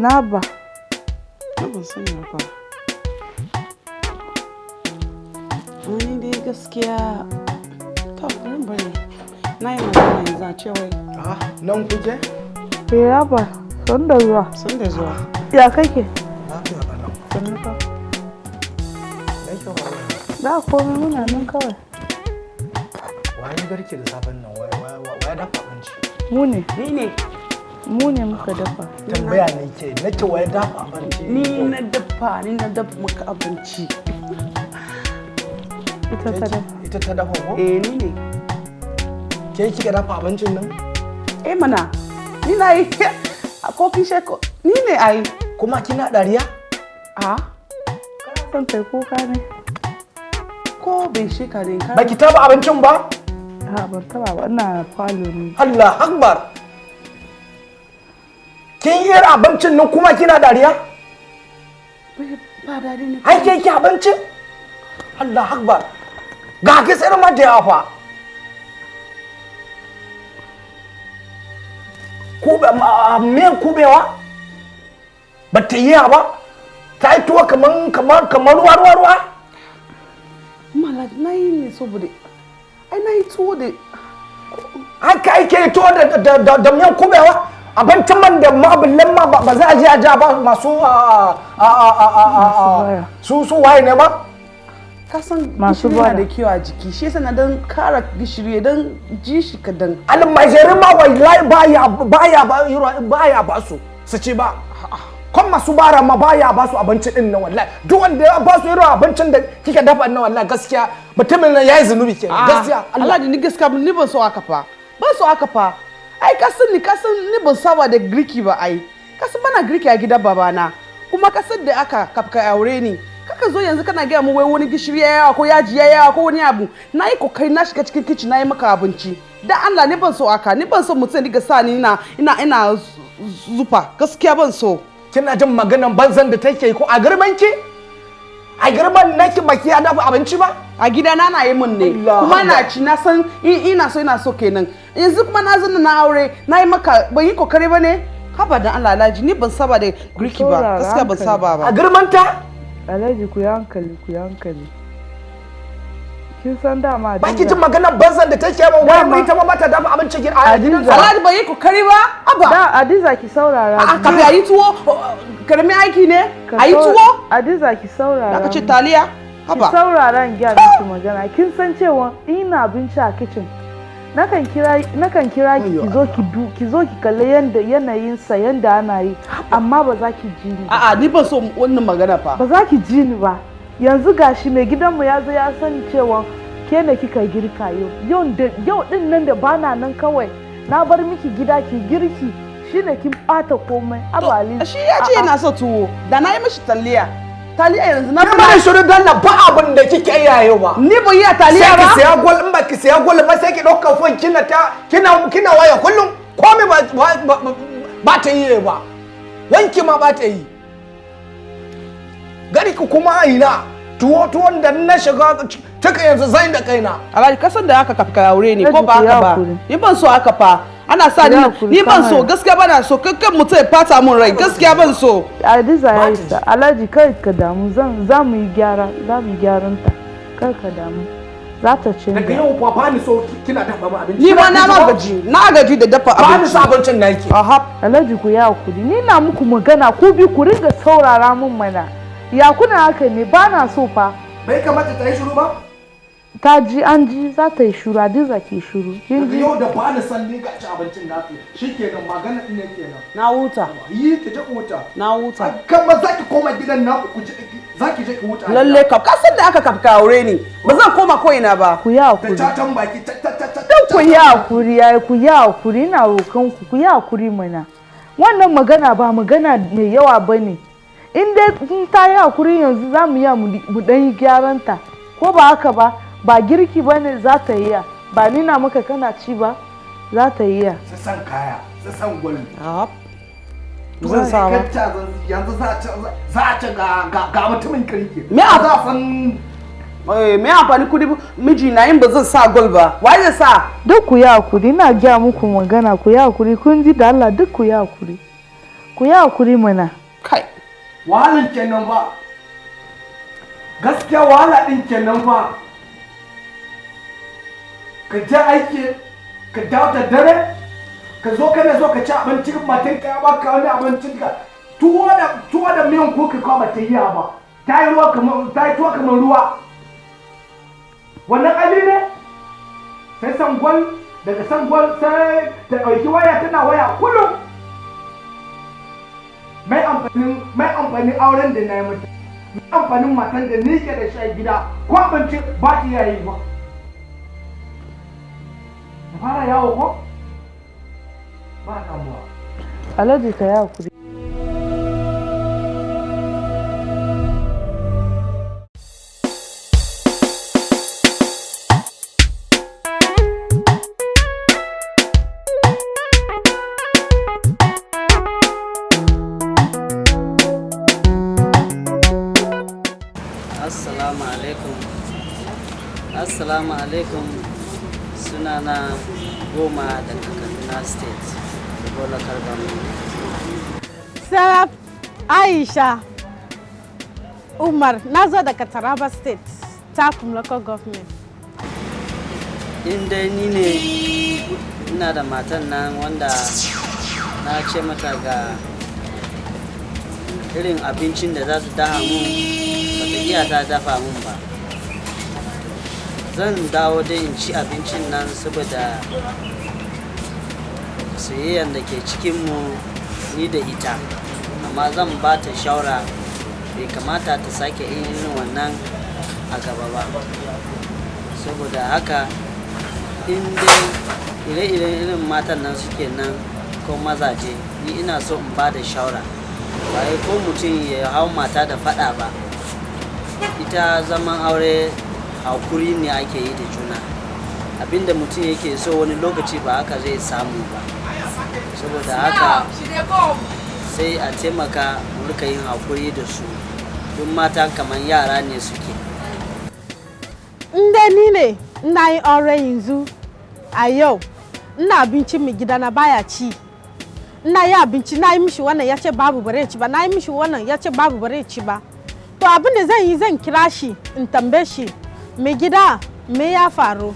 Ina ba. Na ban sani ba fa. Wani dai gaskiya, to bari bari. Na yi magana yanzu a ce wai. Ah, nan kuke? Eh Abba, san da zuwa. San da zuwa. Ya kake? Lafiya kalau. Sannu fa. Me yake faruwa? Ba komai, muna nan kawai. Waye garke da safen nan, waye dafa abinci? Mu ne. Ni ne. Mu ne muka dafa. Tambaya ne ke, nace waye dafa abinci? Ni na dafa, ni na dafa maka abinci. Ita ta dafa. Ita ta dafa ko? Eh ni ne. Ke kika dafa abincin nan? Eh mana. Ni na yi. Ko kin sheko? Ni ne ai. Kuma kina dariya? A? Kana son kai kuka ne? Ko bai sheka ne ka? Baki taba abincin ba? A ban taba ba, ina falo ne. Allah Akbar. Kin yi abincin nan kuma kina dariya? Ba dadi ne. Ai ke ki abincin? Allah Akbar. Ga ki tsayar ma da yawa fa. Kube miyan kubewa? Ba ta yi ba? Ta yi tuwo kamar ruwa ruwa ruwa? Mala na yi ne saboda ai na yi tuwo da haka ake tuwo da miyan kubewa? Abincin man da ma'abillan ma ba za a je a ja ba masu su waye ne ba? Ka san gishiri na da kyau a jiki, shi yasa na dan kara gishiri dan ji shi kadan. Almajirin ma wallahi baya ba su su ci ba. Kan masu bara ma baya ba su abinci din nan wallahi. Duk wanda ya ba su irin abincin da kika dafa nan wallahi gaskiya mutumin nan yayi zunubi kenan gaskiya. Allah ni gaskiya ni ban so haka fa. Ban so haka fa. Ai ka san ni ban saba da girki ba ai. Ka san bana girki a gidan babana. Kuma ka san da aka kafka aure ni. Kaka zo yanzu kana gaya mu wai wani gishiri ya yawa ko yaji ya yawa ko wani abu. Na yi kokari na shiga cikin kitchen na yi maka abinci. Da Allah ni ban so haka, ni ban so mutum diga sa ni ina zufa. Gaskiya ban so. Kina jin maganan banzan da take ko a girman ki? A girman naki baki ya dafa abinci ba? A gida na na yi mun ne. Kuma na ci na san ina so ina so kenan. Yanzu kuma na zo na aure na yi maka ban yi kokari ba ne? Haba dan Allah Alhaji ni ban saba da girki ba. Gaskiya ban saba ba. A girman ta? Alhaji ku yi hankali, ku yi hankali. Kin san dama Ba ki jin maganar banzan da take yawan wai mai ta ma bata dafa abinci gida a gidan. Alhaji ban yi kokari ba? Haba. Da Adiza ki saurara. A kafin a yi tuwo karamin aiki ne? A yi tuwo? Adiza ki saurara. Aka ce taliya? Haba. Ki saurara in gaya miki magana. Kin san cewa ina abinci a kitchen. Nakan kira ki ki zo ki du ki zo ki kalle yanda yanayin sa yanda ana yi amma ba za ki ji ni ba. A'a ni ban so wannan magana fa. Ba za ki ji ni ba. Yanzu gashi mai gidanmu ya zo ya sani cewa ke ne kika girka yau. Yau din nan da bana nan kawai na bar miki gida ki girki shine kin bata komai. Abali. Shi ya ce yana so tuwo da na yi mishi taliya. Taliya yanzu na fara shiru dan na ba abin da kike iyaye ba. Ni ban yi taliya ba. Sai ki siya gol in ba ki siya gol ba sai ki dauka phone kina ta kina waya kullum komai ba ta yi ba. Wanki ma ba ta yi. Gari ku kuma ina tuwon da na shiga taka yanzu zai da kaina. Alhaji ka san da aka kafi aure ne ko ba haka ba? Ni ban so haka fa. Ana sa ni ban so gaskiya bana so kakkan mutum ya fata mun rai gaskiya ban so. Adiza ya isa Alhaji kai ka damu za mu yi gyara za mu yi gyaran ta kar ka damu za ta canza. Daga yau fa ba ni so kina dafa mu abinci. Ni ma na ma gaji na gaji da dafa abinci. Ba ni so abincin naki. Aha. Alhaji ku yi hakuri ni na muku magana ku bi ku ringa saurara mun mana. Ya kuna haka ne ba na so fa. Bai kamata ta yi shiru ba? Ta ji an ji za ta yi shuru Adiza ke shuru. Daga yau da ba ni san ni ga ci abincin nasu shikenan magana ina kenan. Na huta. Yi ki je huta. Na huta. Kama za ki koma gidan naku ku je za ki je ki huta. Lalle ka san da aka kafka aure ni ba zan koma ko ina ba. Ku yi hakuri. Da catan baki ta ta ta. Ku yi hakuri yayi ku yi hakuri ina roƙon ku ku yi hakuri mana. Wannan magana ba magana mai yawa bane. In dai ta yi hakuri yanzu za mu yi mu dan yi gyaran ta ko ba haka ba ba girki ba ne za ta yi ba ni na maka kana ci ba za ta yi ya. Su san kaya, su san gwal. Zan sa ba. Yanzu za a ci ga mutumin kirki. Me a za san me amfani kudi miji na yin ba zan sa gwal ba. Wai zai sa? Duk ku yi hakuri ina gaya muku magana ku yi hakuri kun ji da Allah duk ku yi hakuri. Ku yi hakuri mana. Kai. Wahalan kenan ba. Gaskiya wahala din kenan ba. Ka je aiki, ka dawo da dare, ka zo kana zo ka ci abincin matan ka ya baka wani abincin ka. Tuwo da miyan kuka ko ba ta yi ba. Ta yi ruwa kamar ta yi tuwo kamar ruwa. Wannan ali ne? Sai sangwal daga sangwal sai ta ɗauki waya tana waya kullum. Mai amfanin auren da na yi mata, mai amfanin matan da ni ke da shi a gida, ko abinci ba ki iya yi ba. Na fara yawo ko? Ba damuwa. Alhaji ka yi hakuri. Assalamu alaikum. Assalamu alaikum. Sunana Goma daga Kaduna State, Bola Karbamu. Sarah Aisha Umar, na zo daga Taraba State, Takum Local Government. In dai ni ne ina da matan nan wanda na ce mata ga irin abincin da za ta daha mun, bata iya ta dafa mun ba. Zan dawo dai in ci abincin nan saboda soyayyan da ke cikinmu ni da ita, amma zan ba ta shawara bai kamata ta sake yin irin wannan a gaba ba. Saboda haka in dai ire-iren irin matan nan suke nan ko mazaje, ni ina so in ba da shawara ba wai ko mutum ya hau mata da faɗa ba. Ita zaman aure hakuri ne ake yi da juna. Abinda mutum yake so wani lokaci ba haka zai samu ba. Saboda haka sai a taimaka mu rika yin hakuri da su. Duk mata kamar yara ne suke. In dai ni ne ina yin aure yanzu a yau, ina abinci mai gidana baya ci. Ina yi abinci, na yi mishi wannan ya ce babu bare ci ba, na yi mishi wannan ya ce babu bare ci ba. To abin da zan yi, zan kira shi in tambaye shi, mai gida me ya faru?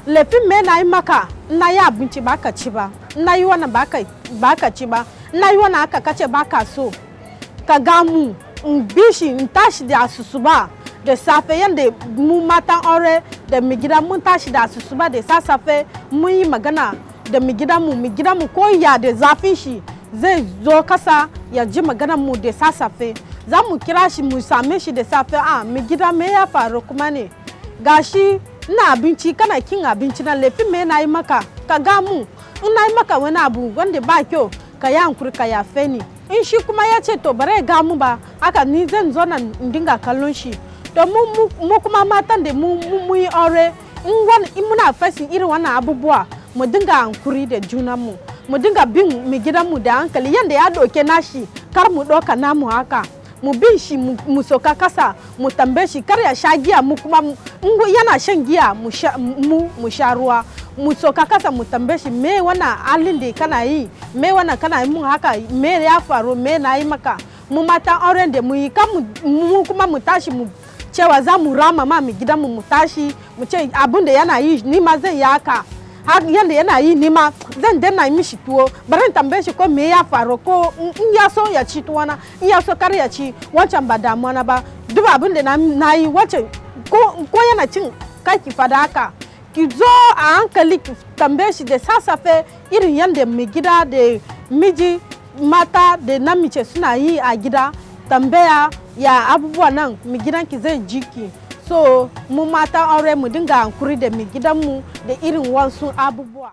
Laifin me na yi maka? Ina yi abinci ba ka ci ba, ina yi wannan ba ka ci ba, ina yi wannan haka kace ba ka so. Ka gamu in bi shi in tashi da asusu ba da safe, yanda mu matan aure da mai gida mun tashi da asusu ba da sassafe mun yi magana da mai gidanmu, mai gidanmu ko ya da zafin shi zai zo kasa ya ji maganar mu da sassafe. Za mu kira shi mu same shi da safe, a mai gida me ya faru kuma ne? Gashi ina abinci kana kin abinci na, laifin me na yi maka? Ka gamu in na yi maka wani abu wanda ba kyau, ka yi hankuri ka yafe ni. In shi kuma ya ce to bare gamu ba, haka ni zan zo nan in dinga kallon shi. To mu kuma matan da mu yi aure, in muna facing irin wannan abubuwa, mu dinga hankuri da junanmu, mu dinga bin mai gidanmu da hankali, yanda ya ɗauke nashi kar mu ɗauka namu haka. Mu bin shi mu soka kasa mu tambaye shi kar ya sha giya, mu kuma in yana shan giya mu sha ruwa. Mu soka kasa mu tambaye shi me wannan halin da kana yi, me wannan kana yi mun haka, me ya faru, me na yi maka. Mu matan auren da mu yi kan mu kuma mu tashi mu cewa za mu rama ma mai gidanmu, mu tashi mu ce abin da yana yi ni ma zan yi haka, har yanda yana yi ni ma zan daina mishi tuwo, bari in tambaye shi ko me ya faru, ko in ya so ya ci tuwo na, in ya so kar ya ci wancan ba damuwa na ba. Duk abin da na yi wancan ko yana cin kai ki fada haka, ki zo a hankali ki tambaye shi da sassafe irin yanda mai gida da miji mata da namice suna yi a gida. Tambaya ya abubuwa nan mai gidanki zai ji ki. So mu matan aure mu dinga hankuri da mai gidanmu da irin wasu abubuwa.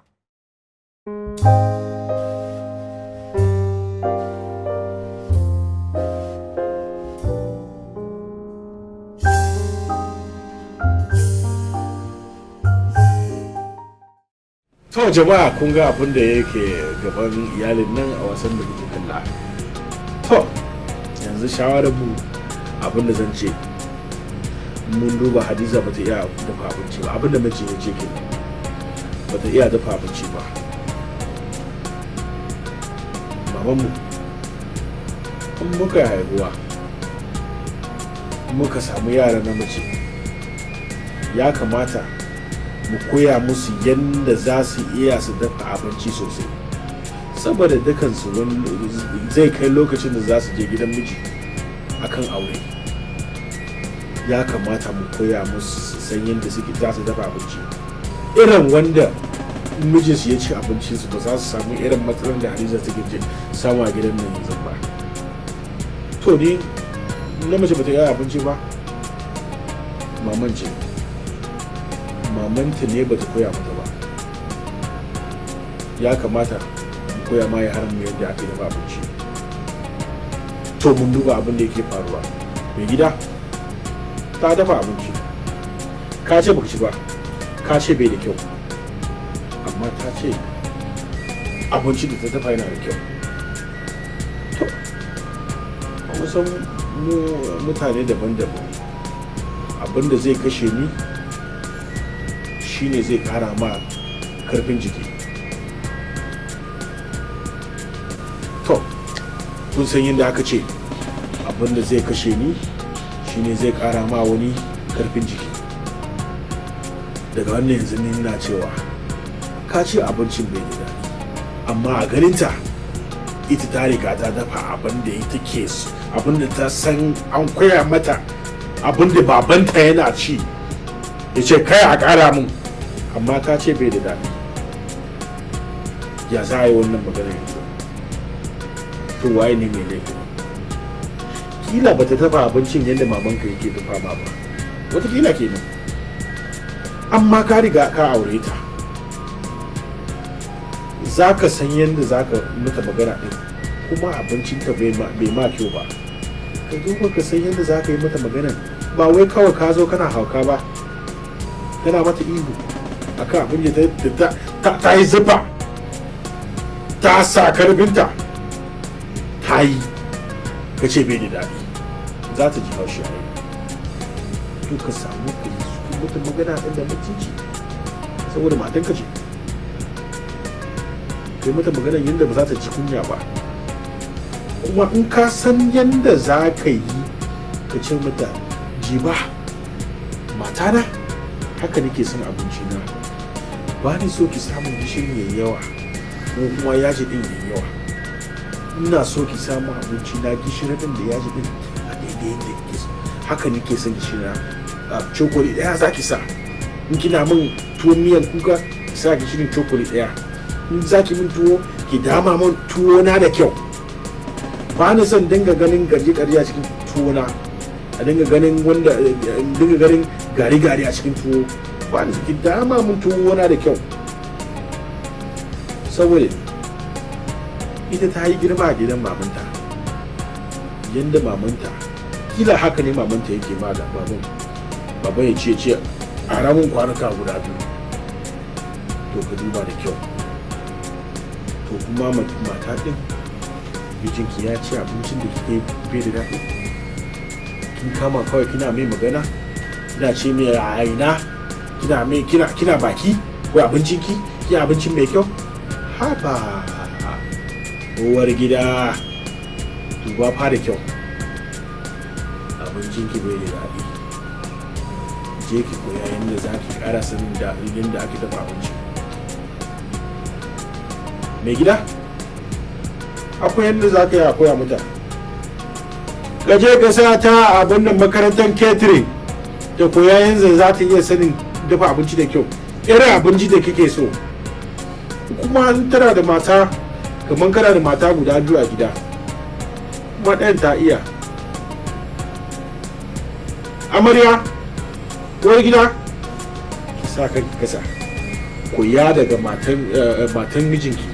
To jama'a, kun ga abin da yake gaban iyalin nan a wasan da muke kalla. To yanzu shawarar mu, abin da zan ce, mun duba Hadiza bata iya dafa abinci ba, abin da mace ya ce kenan, bata iya dafa abinci ba. Babanmu In muka haihuwa muka samu yara na mace, ya kamata mu koya musu yadda za su iya su dafa abinci sosai, saboda dukansu zai kai lokacin da za su je gidan miji akan aure. Ya kamata mu koya musu su san yadda suke za su dafa abinci irin wanda mijinsu ya ci abincinsu, ba za su samu irin matsalar da Hadiza take je samu a gidan nan yanzu ba. To, ni na mace bata iya abinci ba, maman ce, mamanta ne bata koya mata ba. Ya kamata mu koya ma yaran mu yadda ake dafa abinci. To, mun duba abin da yake faruwa. Mai gida, ta dafa abinci, ka ce baka ci ba, ka ce bai da kyau, amma ta ce abinci da ta dafa yana da kyau. To, kusan mu mutane daban-daban, abin da zai kashe ni shine zai kara ma karfin jiki. To, kun san yadda aka ce abin da zai kashe ni shine zai kara ma wani karfin jiki. Daga wannan yanzu ni na cewa ka ce abincin bai da daɗi, amma a ganinta ita ta riga ta dafa abin da ita ke so, abin da ta san an koya mata, abin da babanta yana ci, ya ce kai a ƙara mun, amma ta ce bai da daɗi. Ya za a yi wannan magana yanzu? To, waye ne mai laifi? Kila bata dafa abincin yadda mamanka yake dafa ma ba, wataƙila kenan. Amma ka riga ka aure ta, za ka san yadda za ka mata magana ɗin. Kuma abincinta bai ma kyau ba, ka zo ka san yadda za ka yi mata magana, ba wai kawai ka zo kana hauka ba, kana mata ihu akan abin da ta yi zufa, ta sa karfinta ta yi, ka ce bai da daɗi. Za ta ji haushi a yi. To, ka samu ka yi mata magana ɗin da mutunci, saboda matanka ce. Kai mata magana yadda ba za ta ji kunya ba. Kuma in ka san yadda za ka yi, ka ce mata, "Ji ba matana, haka nake son abinci na, ba ni so ki samun gishiri yayi yawa ko kuma yaji din yayi yawa. Ina so ki samu abinci na gishiri din da yaji din a daidai yadda kike so. Haka nake son gishiri na, cokali daya za ki sa. In kina min tuwon miyan kuka, ki sa gishirin cokali daya. In za ki min tuwo, ki dama min tuwo na da kyau. Ba ni son dinga ganin gari gari a cikin tuwo na, a dinga ganin wanda dinga ganin gari gari a cikin tuwo. Ba ni, ki dama min tuwo na da kyau." Saboda ita ta yi girma a gidan mamanta, yanda mamanta, kila haka ne mamanta yake ma da baban. Baban ya ce a ramin kwanuka guda biyu. To, ka duba da kyau. To, kuma mata din, mijinki ya ci abincin da kike bai da daɗi, kin kama kawai kina mai magana, kina ce mai a ina kina mai kina baki ko abincinki ki abincin mai kyau. Haba uwar gida, duba fa da kyau, abincinki bai da daɗi. Je ki koya yadda za ki ƙara sanin da yadda ake dafa abinci. Mai gida, akwai yadda za ka yi a koya mata. Ka je ka sa ta a abin nan, makarantar catering, da koya yanzu za ta iya sanin dafa abinci da kyau, irin abinci da kike so. Kuma in tana da mata, kamar kana da mata guda biyu a gida, kuma ɗayan ta iya. Amarya, uwar gida, ki sa kanki kasa, koya daga matan mijinki.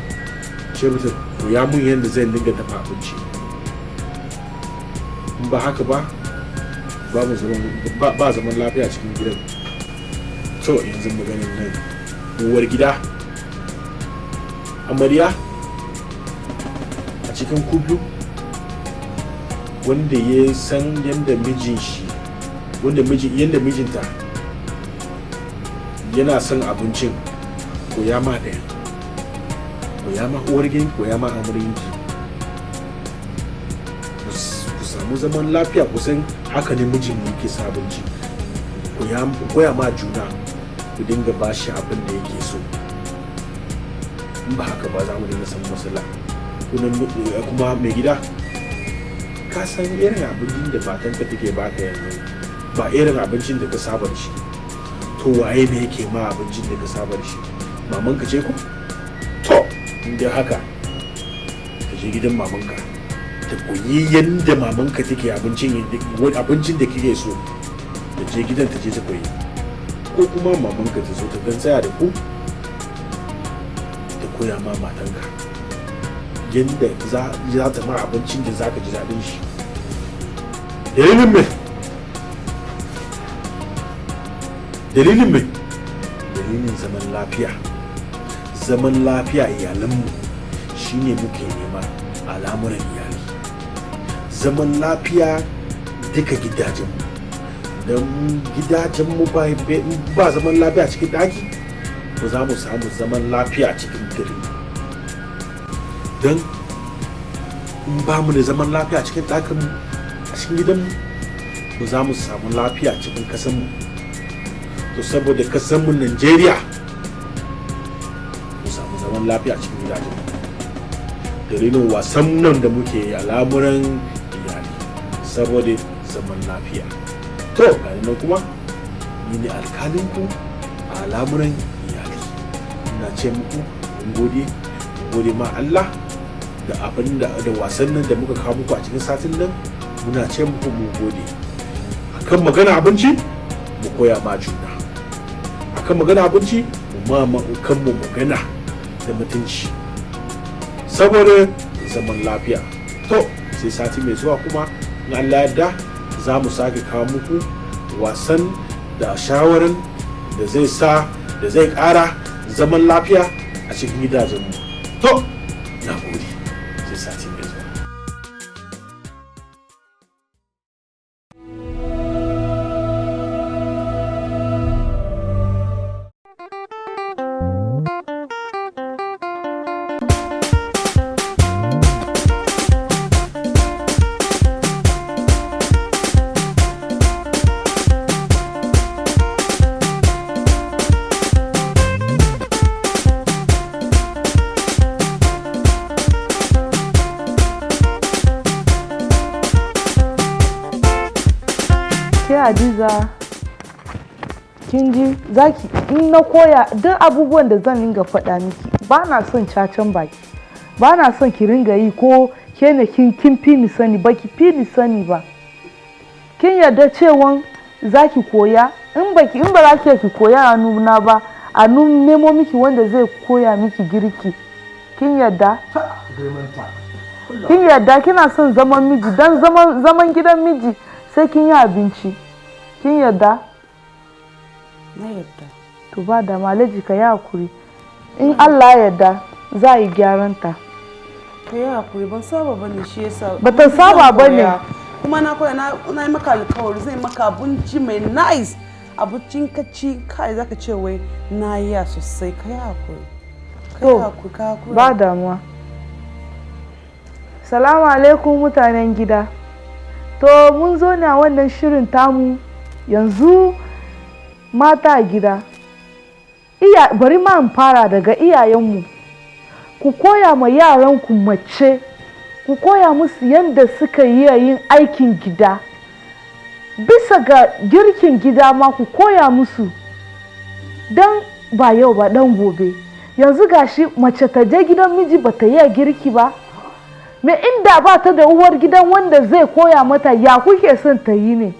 Ce mata, "Koya mun yadda zan dinga dafa abinci." In ba haka ba, ba mu zaman ba zaman lafiya cikin gidan. To, yanzu maganin nan, uwar gida, amarya, a cikin ku biyu, wanda ya san yadda mijin shi, wanda miji, yadda mijinta yana son abincin, koya ma ɗaya, koya ma uwar gidan, koya ma amaryanki. Samu zaman lafiya. Kusan haka ne mijin mu yake sa abinci. Ku koya ma juna, ku dinga ba shi abin da yake so. In ba haka ba, za mu dinga samun matsala. Kuma mai gida, ka san irin abincin da matanka take baka yanzu ba irin abincin da ka saba da shi. To, waye ne yake ma abincin da ka saba da shi? Mamanka ce ko? To, in dai haka, ka je gidan mamanka ta koyi yadda mamanka take abincin, abincin da kike so. Ta je gidan, ta je ta koyi, ko kuma mamanka ta zo ta dan tsaya da ku, ta koya ma matanka yadda za ta ma abincin da za ka ji daɗin shi. Dalilin me? Dalilin me? Dalilin zaman lafiya. Zaman lafiya iyalanmu shine muke nema a al'amuran iyali, zaman lafiya duka gidajenmu. Don gidajenmu ba zaman lafiya cikin ɗaki, ba za mu samu zaman lafiya cikin gari. Don in ba mu da zaman lafiya cikin ɗakinmu, a cikin gidanmu, ba za mu samu lafiya cikin kasanmu. To, saboda kasanmu Najeriya mu samu zaman lafiya cikin gidajenmu, dalilin wasan nan da muke yi, al'amuran iyali, saboda zaman lafiya. To, gani nan kuma ni ne alkalinku a al'amuran iyali. Ina ce muku mun gode, mun gode ma Allah da abin da wasan nan da muka kawo muku a cikin satin nan. Muna ce muku mun gode. Akan magana abinci, mu koya ma juna. Akan magana abinci, mu ma kanmu magana da mutunci saboda zaman lafiya. To, sai sati mai zuwa kuma, in Allah yarda, za mu sake kawo muku wasan da shawaran da zai sa da zai ƙara zaman lafiya a cikin gidajenmu. To, na gode, sai sati mai zuwa. Ke Hadiza, kin ji, zaki in na koya duk abubuwan da zan ringa faɗa miki, ba na son cacan baki, ba na son ki ringa yi ko ke ne kin fi ni sani ba. Ki fi ni sani ba. Kin yarda cewan zaki koya? In ba za ki iya ki koya a nuna ba, a nemo miki wanda zai koya miki girki. Kin yarda? Kin yarda? Kina son zaman miji, dan zaman gidan miji sai kin yi abinci. Kin yarda? Na yarda. To, ba da malaji, ka yi hakuri. In Allah ya yarda, za a yi gyaran ta. Ka yi hakuri, ban saba bane, shi yasa. Bata saba bane. Kuma na koya, na yi maka alkawari zai maka abinci mai nice. Abincin ka ci kai zaka ce wai na yi sosai. Ka yi hakuri. Ka yi To, hakuri, ka hakuri. Ba damuwa. Salamu alaikum, mutanen gida. To, mun zo ne a wannan shirin tamu yanzu, mata a gida. Iya, bari ma in fara daga iyayenmu. Ku koya ma yaranku mace, ku koya musu yadda suka iya yin aikin gida. Bisa ga girkin gida ma, ku koya musu. Don ba yau ba dan gobe. Yanzu gashi mace ta je gidan miji ba ta iya girki ba. Me inda ba ta da uwar gidan wanda zai koya mata, ya kuke son ta yi ne?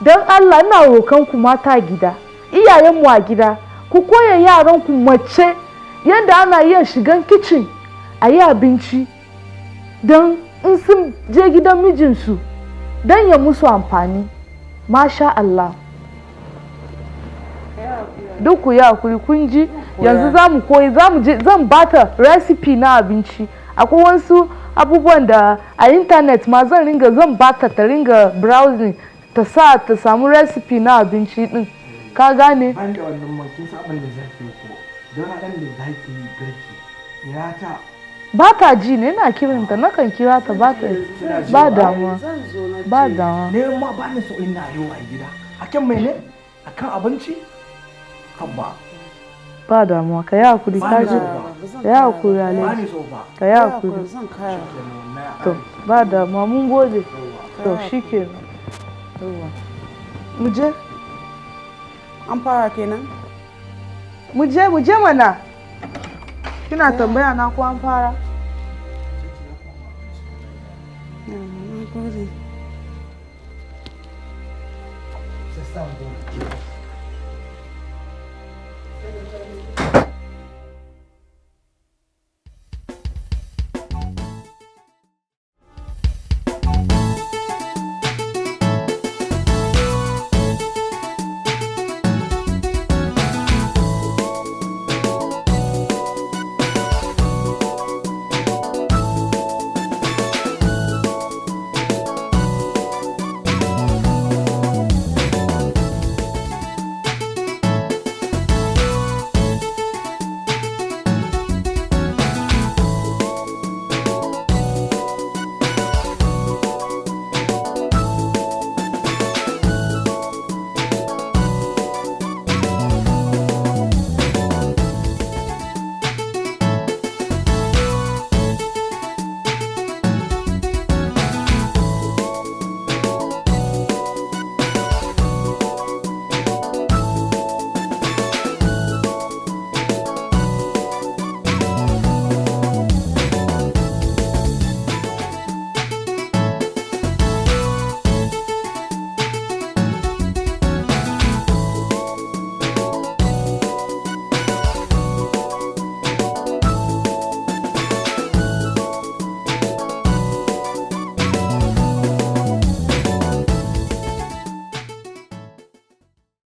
Don Allah ina rokan ku, mata gida, iyayenmu a gida, ku koya yaranku mace yadda ana iya shigan kicin a yi abinci, don in sun je gidan mijinsu don ya musu amfani. Masha Allah. Duk ku yi hakuri, kun ji? Yanzu za mu koyi, za mu je zan bata recipe na abinci. Akwai wasu abubuwan da a intanet ma zan ringa, zan bata ta ringa browsing, ta sa ta samu recipe na abinci din. Ka gane? Ban da wannan ma, kin san abin da zaki yi ko don haɗin da zaki yi girki ya ta Ba ta ji ne, ina kiranta, nakan kira ta ba ta ba damuwa. Zan zo na Ba ce. damuwa. Ne ma ba ni so ina yiwa a gida. Akan mene? Akan abinci? Habba. Ba damuwa, ka yi hakuri Ba ka ni ji. so ba. Ka yi hakuri Ba Alhaji. ni so ba. Ka yi hakuri. Zan kara. To, ba damuwa mun gode. To, shikenan. Yawwa. Mu je. An fara kenan? Mu je, mu je mana. Kina tambaya na ko an fara? Na gode. Sai sa mu gode.